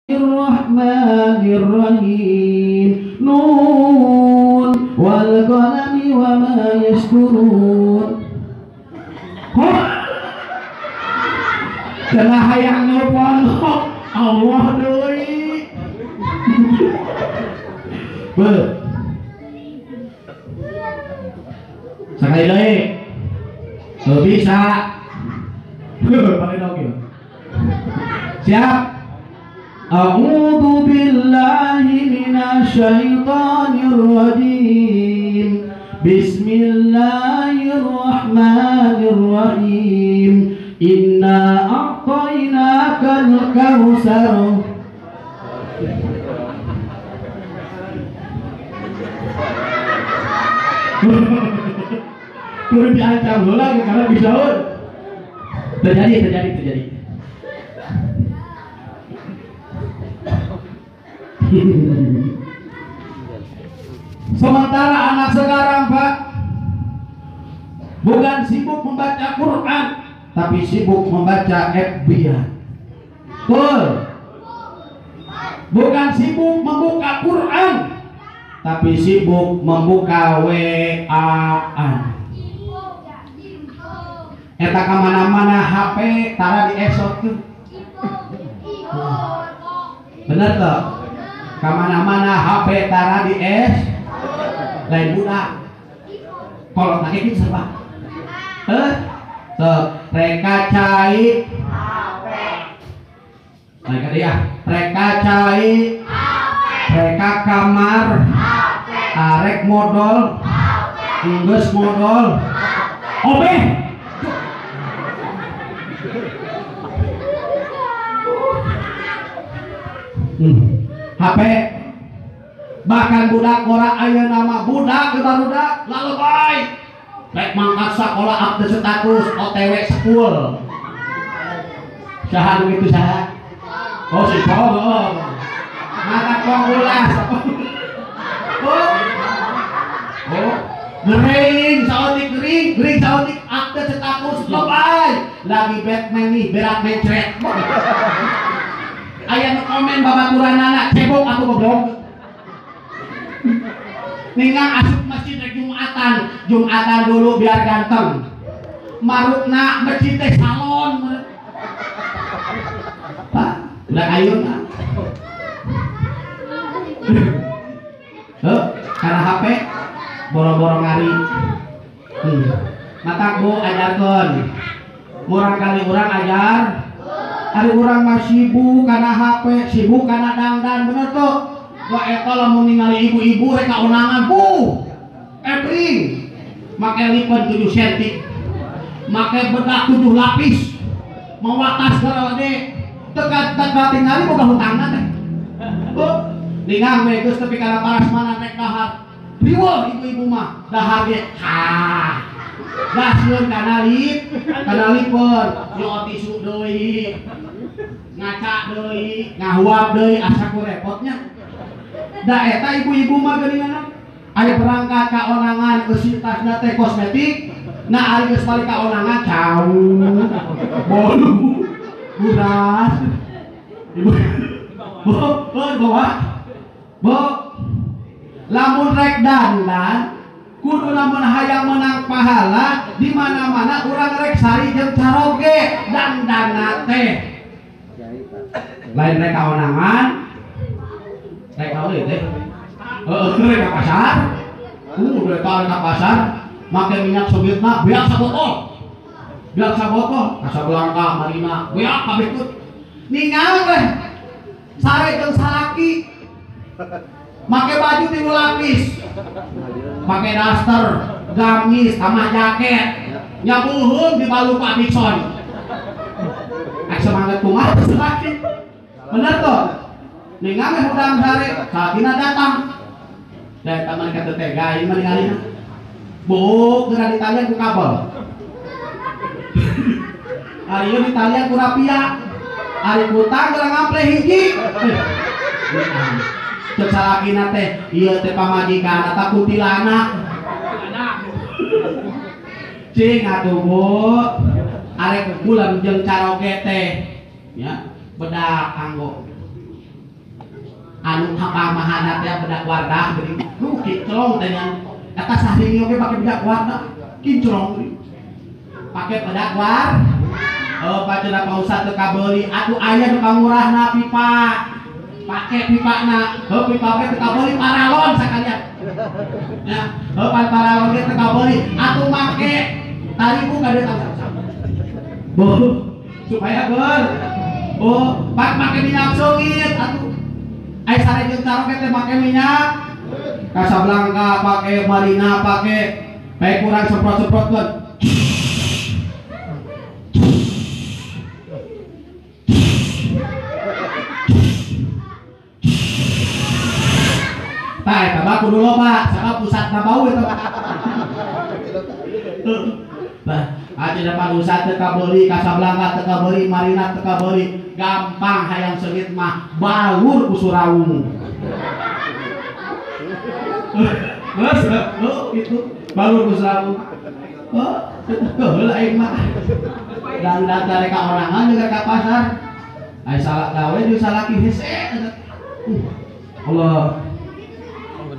Bismillahirrahmanirrahim. Nun wal qalami wa ma yasturun. Cenah hayang nelpon Allah deui. Be. Sekali deui. Teu bisa. Paling oge. Siap. A'udzu billahi minasyaitonir rajim. Bismillahirrahmanirrahim. Inna a'tainakal kautsar. Kudu diancam heula karena bisa terjadi. Sementara anak sekarang, Pak, bukan sibuk membaca Quran, tapi sibuk membaca FB. Betul. Bukan sibuk membuka Quran, tapi sibuk membuka WA-an. Eta ka mana-mana HP tara diesotkeun. Bener tuh? Kamana-mana HP tara di es lain budak kalau tak itu siapa? Tuh reka cai HP mereka dia reka cai HP reka kamar HP arek modal HP geus modal HP obeh. HP bahkan budak ora aya nama budak barudak lalebay rek mangkat sakola update status OTW school saha nu kitu saha oh si oh mata kong ulas oh oh gering saotik gering gering saotik update status lebay lagi Batman nih berat mencret. Aya nu komen babaturanana cebok atuh goblok. Ningang asup masjid rek Jumatan, Jumatan dulu biar ganteng. Marukna masjid teh salon. Pak, udah ayeuna. Heuh, karena HP boro-boro ngari. Matak bu ajarkeun. Murang kali urang ajar. Ari urang mah sibuk kana HP, sibuk kana dangdan, bener tuh. Wah eta lamun ningali ibu-ibu rek ka undangan, buh. Ebring. Make lipen 7 cm. Make bedak 7 lapis. Mawa tas garade. Teka-teka tingali boga hutangna teh. Bu, ningang we geus tepi kana parasmanan rek dahar. Riweuh ibu-ibu mah, dahar ge. Ha. Gasieun kana lip, kana lipen, yo tisu deui. Ngaca deui, ngahuap deui asa ku repotnya. Da eta ibu-ibu mah geuningan aya berangkat ka onangan eusi tasna teh kosmetik, nah ari geus balik ka onangan cau, bolu, buras. Ibu, bu, bawa. Bu, lamun rek dandan kudu lamun hayang menang pahala di mana-mana urang rek sari jeung caroge dandana teh. Lain rek ka onangan, rek ka deui teh. Heeh, rek ka pasar. Rek ka pasar make minyak sogitna beak sabotol. Beak sabotol, Casablanca, Marina, beak kabeh teh. Ningal weh. Sare jeung salaki. Make baju 3 lapis. Make daster, gamis, sama jaket. Nyabuhun dibalu Pak Dixon. Semangat kumaha salaki. Bener tuh. Ningal weh hudang sare, salakina datang. Da eta mah ka teh ieu mah ningalina. Buk geura ditalian ku kabel. Ari ieu ditalian ku rapia. Ari kutang geura ngample hiji. Cek salakina teh, ieu teh pamajikan eta kuntilanak. Cing atuh Bu. Arek bulan jeung caroge teh. Ya, bedak kanggo. Anu pamahana teh bedak wardah geuning. Lu kinclong teh nya. Eta sahring oge pake bedak wardah. Kinclong geuning. Pake bedak war. Oh, pacenah Pak Ustad teu kabeuli. Atuh aya nu pangurahna pipa. Pake pipana. Heuh pipa ge teu kabeuli paralon sakalian. Ya, heuh paralon ge teu kabeuli. Atuh make taribu ka dieu tang. Boh, supaya ber. Oh, pak make minyak seungit atuh. Ai sare jeung caroge teh make minyak Casablanca, pake Marina, pake bae kurang semprot-semprotkeun. Tah eta mah kudu loba, sabab pusatna bau eta mah. Bah, aja Pak Ustad teu kabeuli, Casablanca teu kabeuli, Marina teu kabeuli, gampang hayang seungit mah balur ku suraung. Geus, heuh kitu, balur ku suraung. Heuh, heula aing mah. Dangdan teh ka orangan jeung ka pasar. Ai salah gawe jeung salaki hese. Allah.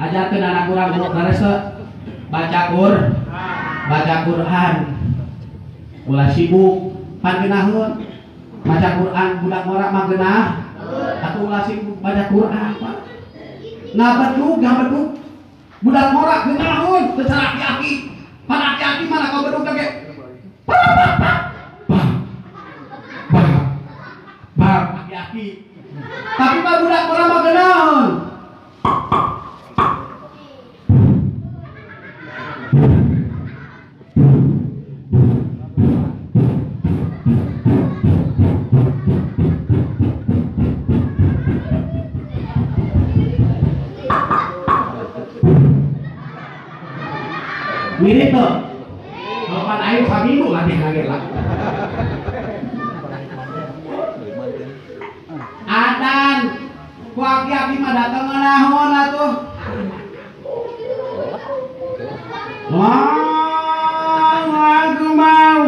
Ajarkeun anak urang beres baca Quran, baca Quran. Ulah sibuk pan geunaheun. Baca Quran budak ngora mah geunah. Atuh ulah sibuk baca Quran, Pak. Ngabedug, ngabedug. Budak ngora geunaheun teu cara aki-aki. Pan aki-aki mah ka bedug teh ge. Pak pak pak. Pak. Pak aki-aki. Tapi mah budak ngora mah geunaheun. Mirip tuh. Kalau pan aing saminggu latihan lagi lah. Adan, ku aki-aki mah datang nganahon atuh. Allahu Akbar.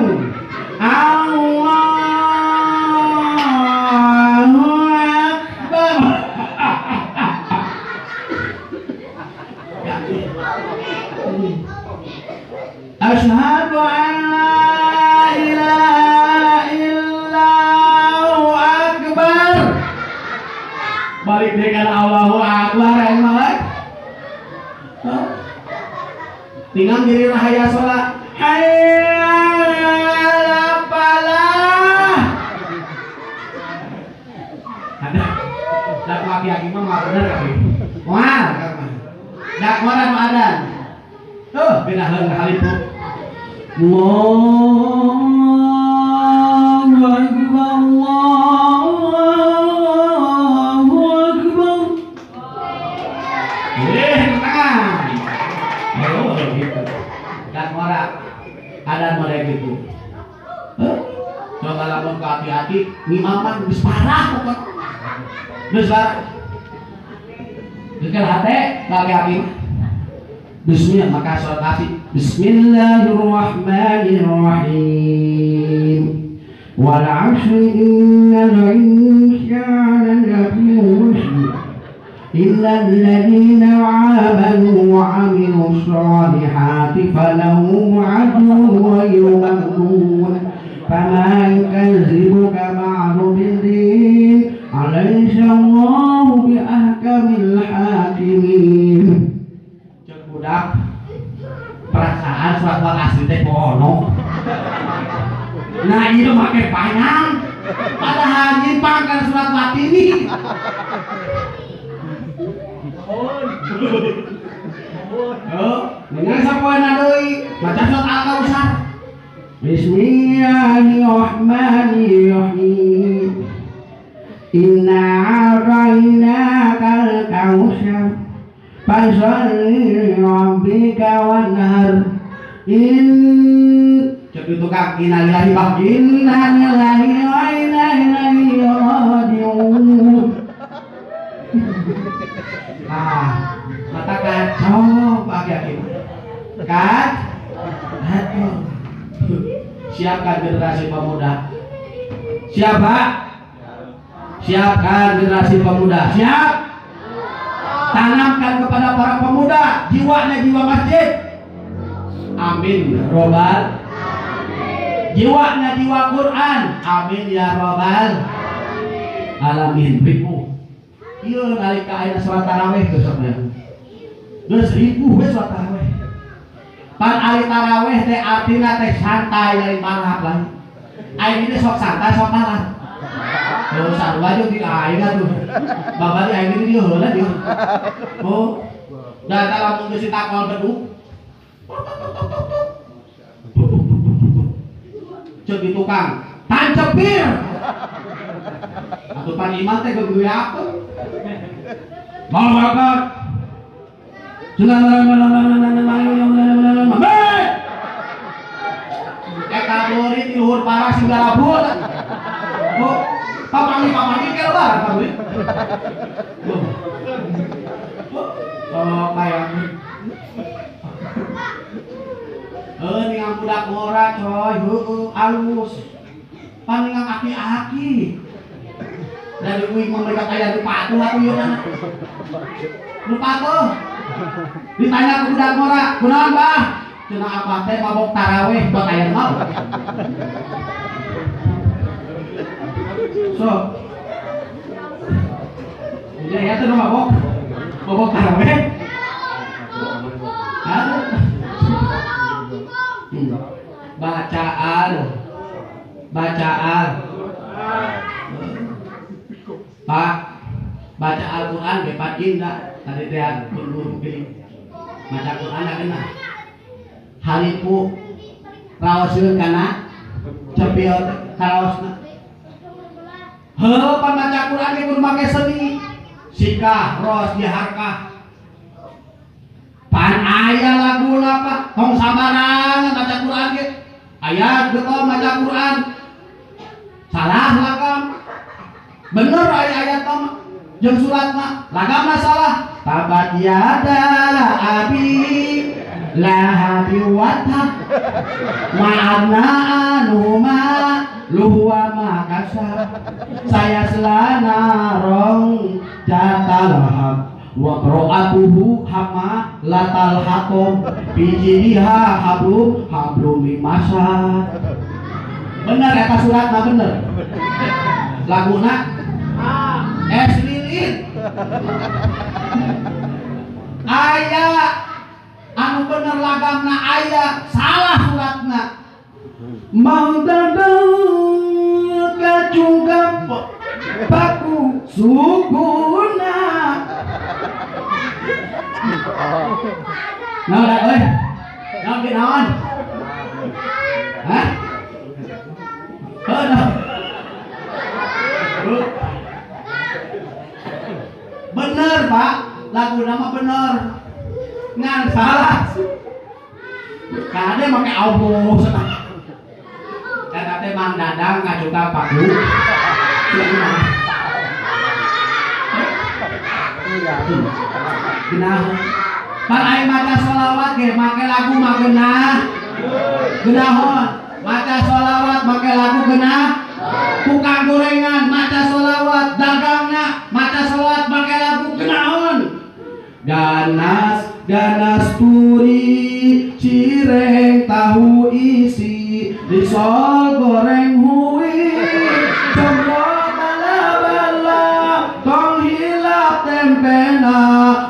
Allahu Akbar. Asyhadu an la ilaha illallah akbar. Balik deui kana Allahu akbar aing mah. Tinggal diri rahaya salat. Hayya 'alal falah. Ada dak aki-aki mah mah bener kabeh. Moal mah. Dak moal nu adan. Tuh binaheun halipu. Allahu Akbar, Allahu Akbar. Tangan. Oh, gitu. Dan ora ada model gitu. Coba lamun ke hati-hati, ngimaman geus parah pokoknya. Geus parah. Geus hate ka hati-hati. Bismillah, maka sholat kasih. Bismillahirrahmanirrahim. Wal 'asri innal insana lafi khusr illa alladziina 'amanu wa 'amilus sholihati falahum 'ajrun ghairu mamnun. Fama yukadzibuka ba'du biddin alaysa Allahu bi ahkamil hakimin. Budak perasaan surat wal asri teh bono. Nah ieu make panjang padahal nyimpang kana surat Watini. Oh, dengan sapoena deui maca surat Al-Kautsar. Bismillahirrahmanirrahim. Inna a'tainakal kautsar. Fasholli li rabbika wanhar. In cek itu kak innalillahi wa inna ilaihi raji'un. Ah, mata kacau Pak Aki. Kat, aduh. Siapkan generasi pemuda. Siap, Pak? Siapkan generasi pemuda. Siap? Tanamkan kepada para pemuda jiwanya jiwa masjid. Amin robbal. Jiwanya jiwa Quran. Amin ya robbal alamin. Ribu. Ieu nalika ayeuna salat tarawih geus sok geus ribu we salat tarawih. Pan ari tarawih teh artina teh santai lain marah lain. Aing ini sok santai sok marah. Oh sarua jeung di aing atuh. Bapak di aing ini dia heula dia. Oh. Da eta lamun geus ditakol beduk. Ceuk di tukang, tancepir. Atuh pan iman teh geus apa? Allahu Akbar. Eta lori di luhur parah sing garabut. Oh, papangi-papangi ke lebar papangi. Oh, kayak ningang budak ngora coy, heueuh alus. Paningang aki-aki. Dari uing mah mereka aya nu patuh atuh ieu mah. Nu patuh. Ditanya ke budak ngora, "Kunaon, Bah?" Cenah abah teh mabok tarawih buat aya mau. So. Udah ya tuh mabok. Mabok tarawih. Bacaan. Bacaan. Pak, baca Al-Quran bepat indah. Tadi teh guru gini. Baca Quran kena. Halipu raoseun kana cepil karaosna. Heuh pan maca Quran ge kudu make seni. Sikah ros diharkah. Pan aya laguna Pak, tong sabarangan maca Quran ge. Aya geus maca Quran. Salah lagam. Bener aya ayat mah jeung surat mah lagamna salah. Tabat yada abi lahabi watab ma'ana anuhuma luhuwa makasab saya selana rong jatalahab wa qra'atuhu hama latal hatom bijiha hablum hablum mimasad. Bener eta surat mah bener. Laguna es lilin. Aya anu bener lagamna aya salah suratna. Mau dadang kacunggap paku sukuna. Nah, udah euy. Naon ge naon? Hah? Heuh. Bener, Pak. Lagu nama bener. Ngan salah. Kade make Allah cenah. Eta teh Mang Dadang ngajuka paku. Genah. Pan aing maca sholawat ge make lagu mah genah. Genahon. Maca sholawat make lagu genah. Tukang gorengan maca sholawat, dagangna maca sholawat make lagu genahon. Ganas ganas turi cireng tahu isi risol goreng hui combro bala-bala tong hilap tempena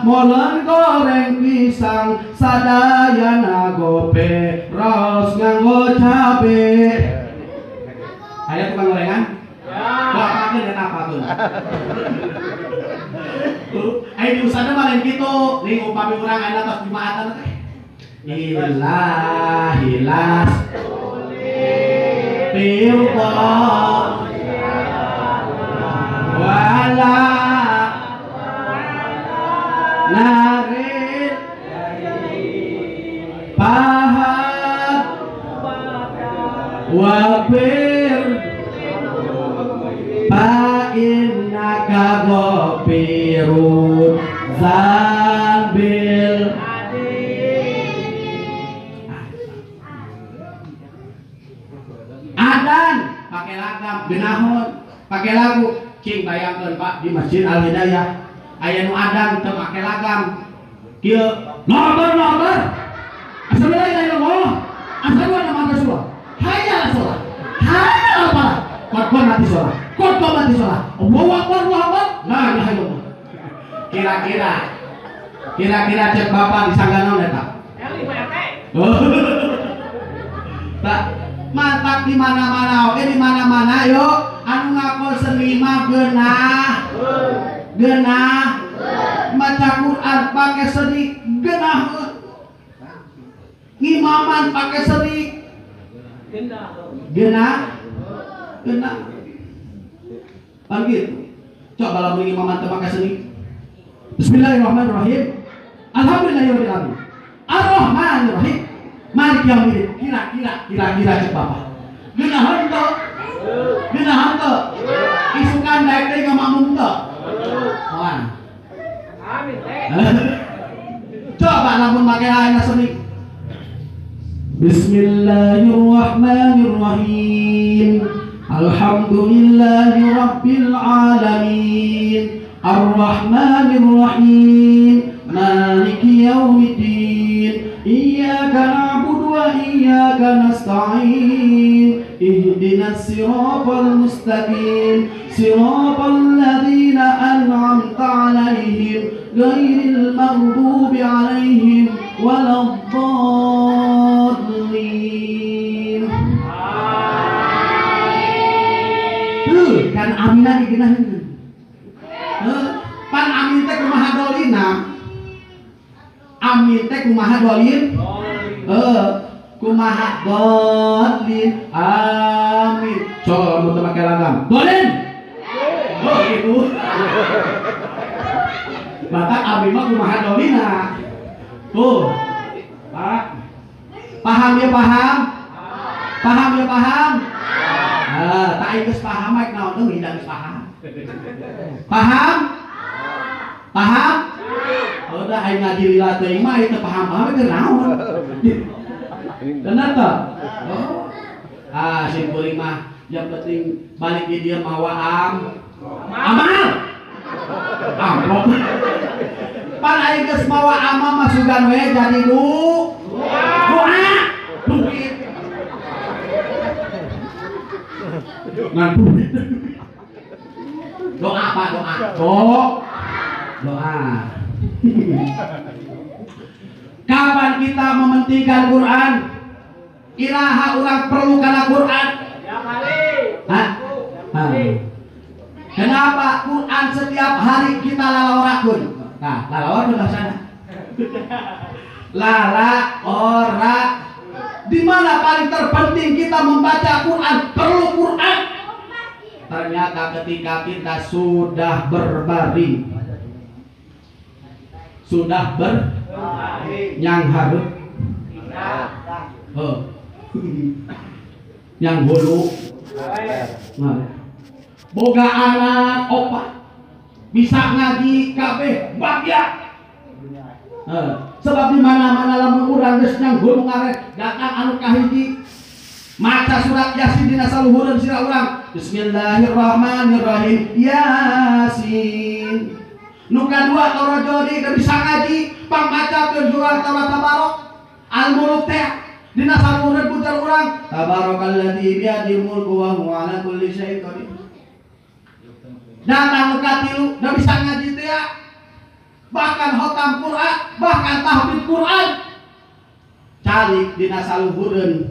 molen goreng pisang sadayana gope raos nganggo cabe. Aya tukang gorengan? Ya. Bapakeun eta apakeun. Ayo diusahana mah lain kitu. Nih upami urang ayeuna tos jumaatan teh. Ilahilas pirqa wala narin pahat wabir fa innaka ghafirun zambil. Adan pakai lagam genahon pakai lagu. Cing bayangkeun Pak di Masjid Al Hidayah Aya nu adan teu make lagam. Kieu nomor nomor. Asyhadu alla ilaha illallah. Asyhadu anna muhammadar rasulullah. Hayya 'alas shalah. Hayya 'alal falah. Qad qamati shalah. Qad qamati shalah. Allahu akbar Allahu akbar. La ilaha illallah. Kira-kira cek bapak disangga naon eta? Tak mantap di mana-mana oke di mana-mana yo anu ngakol seni mah geunah. Geunah. Maca Quran pakai seni geunah. Ngimaman pakai seni geunah. Geunah. Pan gitu. Coba lamun ngimaman teu pakai seni. Bismillahirrahmanirrahim. Alhamdulillahirabbil alamin. Arrahmanirrahim. Malik yaumiddin. Kira-kira cek bapak. Geunaheun teu? Geunaheun teu? Isukan daek deui ngamakmum teu? Moal. Amin teh. Coba lamun make ayeuna seni. Bismillahirrahmanirrahim. Alhamdulillahi rabbil alamin. Arrahmanirrahim. Maliki yaumiddin. Iyyaka na'budu wa iyyaka nasta'in. Ihdinas siratal mustaqim. Siratal ladzina an'amta 'alaihim ghairil maghdubi 'alaihim waladdallin. Amin. Kan aminan digenaheun. Pan amin teh kumaha dolina? Amin teh kumaha dolin? Kumaha dolin? Amin. Coba lamun teu make lagam. Dolin. Oh gitu. Batak amin mah kumaha dolina. Tuh. Pak. Paham ya paham? Paham ya paham? Ah, tak geus paham mah naon deui da geus paham. Paham? Paham? Udah aing ngaji lila teuing mah ieu teu paham-paham teu naon. Bener teu? Oh. Ah, sim kuring mah yang penting balik di dieu mawa amal. Amplop. Pan aing geus mawa amal mah sugan we jadi du. Doa. Duit. Ngan duit. Doa apa doa? Doa. Kapan kita mementingkan Quran? Iraha orang perlu karena Quran. Hah? Kenapa Quran setiap hari kita lalaorakeun? Nah, lalaorakeun bahasana. Lala ora. Di mana paling terpenting kita membaca Quran? Perlu Quran. Ternyata ketika kita sudah berbaring, sudah berbaring, yang harus, oh, yang hulu, nah, boga anak opat, bisa ngaji kabeh bagya. Sebab di mana-mana lamun urang geus nyang hulu ngaret datang anu kahiji maca surat Yasin dina saluhureun sirah urang. Bismillahirrahmanirrahim. Yasin. Nu kadua torojo deui teu bisa ngaji, pangmacakeun surat Tabarok Al-Mulk teh dina saluhureun puter urang. Tabarakalladzi biyadihil mulku wa huwa ala kulli syai'in qadir. Datang nu katilu teu bisa ngaji teh, bahkan khotam Quran, bahkan tahfidz Quran. Calik dina saluhureun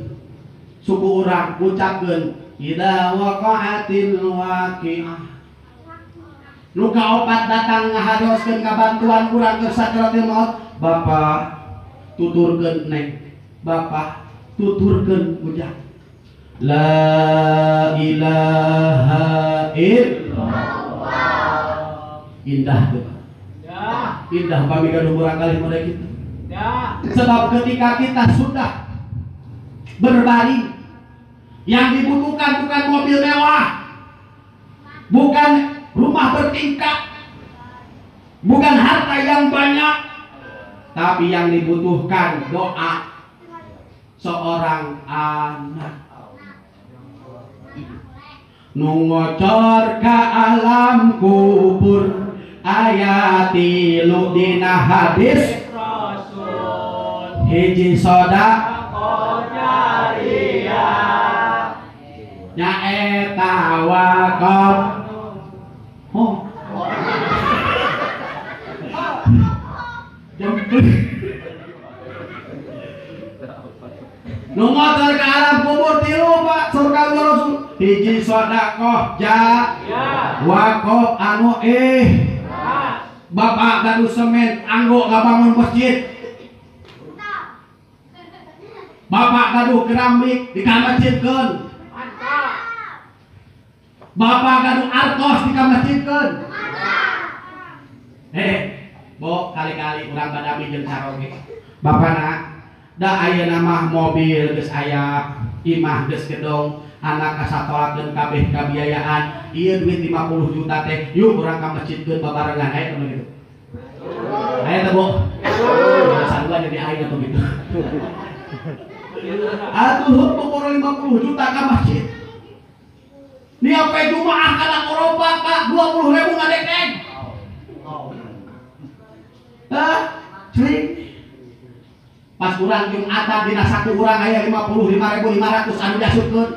suku urang ucapkeun idza waqa'atil waqi'ah. Nu kaopat datang ngaharioskeun kabantuan urang keur sakaratul maut, Bapak tuturkeun neng, Bapak tuturkeun ujang. La ilaha illallah. Indah tuh. Indah pami gaduh urang kali model kitu. Sebab ketika kita sudah berbaring, yang dibutuhkan bukan mobil mewah, bukan rumah bertingkat, bukan harta yang banyak, tapi yang dibutuhkan doa seorang anak. Nu ngocor ka alam kubur, Aya tilu dina hadis Rasul hiji sedekah jariyah nyaeta wakaf. Oh. Nu motor ke alam kubur tilu Pak surga Rasul hiji sedekah jariyah wakaf anu bapak gaduh semen anggo ngabangun masjid, bapak gaduh keramik dikamasjidkeun, bapak gaduh artos dikamasjidkeun. Bo kali-kali urang badami jeung caroge bapana da ayeuna mah mobil geus aya, imah geus gedong, anak kasatolakeun kabeh kabiayaan, ieu duit 50 juta teh yuk urang ka masjidkeun babarengan aya teh gitu. Aya teh Bo. Sarua jadi aing atuh gitu. Atuh pokona 50 juta ka masjid. Niat pe Jumaah kana korompak Pak 20.000 ngadekeng. Hah, cering. Pas urang Jumatan dina saku urang aya 55.500 anu diasupkeun.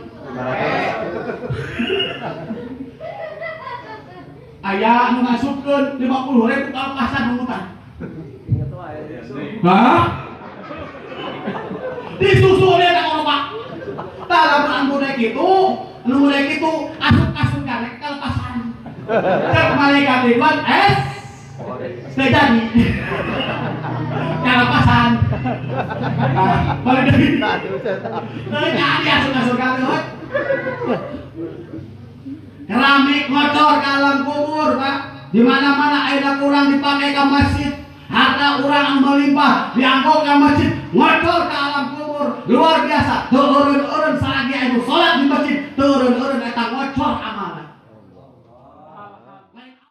Aya anu ngasupkeun 50.000 kalepasan pungutan. Hah? Disusul dia ka Pak. Tah lamun anu rek kitu, anu rek kitu asup-asup karek kalepasan. Cek malaikat Ridwan es teu jadi. Kalepasan. Balik deui. Teu jadi asup-asup karek. Keramik ngocor ke alam kubur, Pak. Di mana-mana ayeuna kurang dipakai ke masjid. Harta urang melimpah dianggo ke masjid, ngocor ke alam kubur. Luar biasa. Teu eureun-eureun salagi anu salat